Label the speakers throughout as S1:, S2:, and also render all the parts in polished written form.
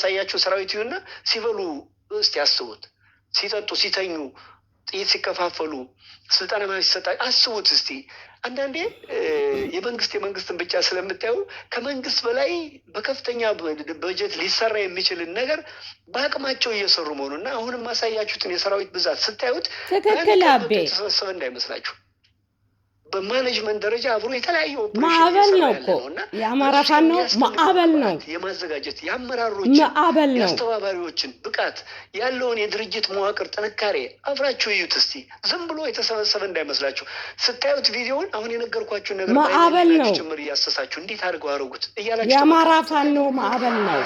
S1: የማሳያችሁ ሰራዊት ይሁንና ሲበሉ እስቲ አስቡት፣ ሲጠጡ፣ ሲተኙ፣ ጥይት ሲከፋፈሉ፣ ስልጠና ሲሰጣ አስቡት እስቲ። አንዳንዴ የመንግስት የመንግስትን ብቻ ስለምታዩ ከመንግስት በላይ በከፍተኛ በጀት ሊሰራ የሚችልን ነገር በአቅማቸው እየሰሩ መሆኑ እና አሁንም ማሳያችሁትን የሰራዊት ብዛት ስታዩት
S2: ትክክል አቤ።
S1: የተሰበሰበ እንዳይመስላችሁ፣ በ management ደረጃ አብሮ የተለያዩ
S2: ማዕበል ነው እኮ የአማራ ፋኖ ማዕበል ነው።
S1: የማዘጋጀት የአመራሮችን
S2: ማዕበል ነው።
S1: የአስተባባሪዎችን ብቃት፣ ያለውን የድርጅት መዋቅር ጥንካሬ አብራችሁ እዩት እስቲ። ዝም ብሎ የተሰበሰበ እንዳይመስላችሁ። ስታዩት ቪዲዮውን አሁን የነገርኳችሁን ነገር
S2: ማዕበል ነው።
S1: ጭምር እያሰሳችሁ እንዴት አድርገው አደረጉት እያላችሁ
S2: የአማራ ፋኖ ማዕበል ነው።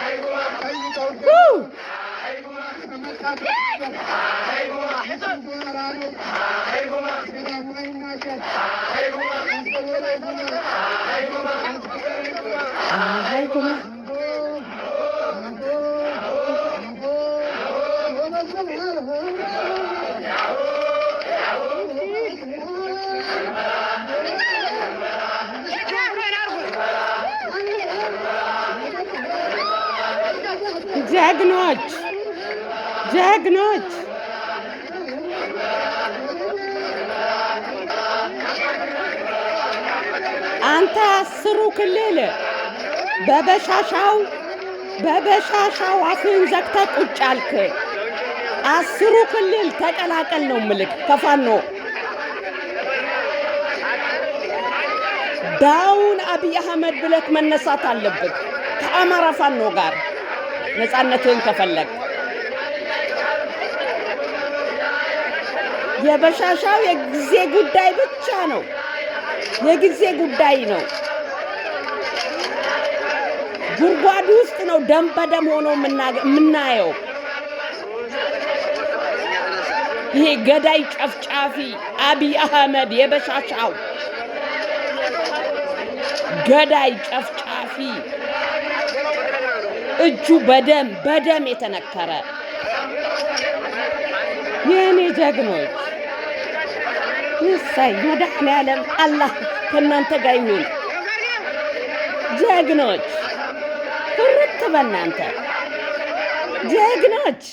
S2: ጀግኖች፣ ጀግኖች። አንተ 10ሩ ክልል በበሻሻው በበሻሻው አፍህን ዘግተህ ቁጭ አልክ። 10ሩ ክልል ተቀላቀል ነው ምልክ ከፋኖ። Down አብይ አህመድ ብለክ መነሳት አለብህ ከአማራ ፋኖ ጋር ነፃነትህን ከፈለግ። የበሻሻው የጊዜ ጉዳይ ብቻ ነው። የጊዜ ጉዳይ ነው። ጉድጓድ ውስጥ ነው ደም በደም ሆኖ የምናየው። ይሄ ገዳይ ጨፍጫፊ አብይ አህመድ፣ የበሻሻው ገዳይ ጨፍጫፊ፣ እጁ በደም በደም የተነከረ። የእኔ ጀግኖች፣ እሰይ፣ መድኃኔዓለም አላህ ከእናንተ ጋር ይሁን። ጀግኖች፣ ኩርት በእናንተ ጀግኖች።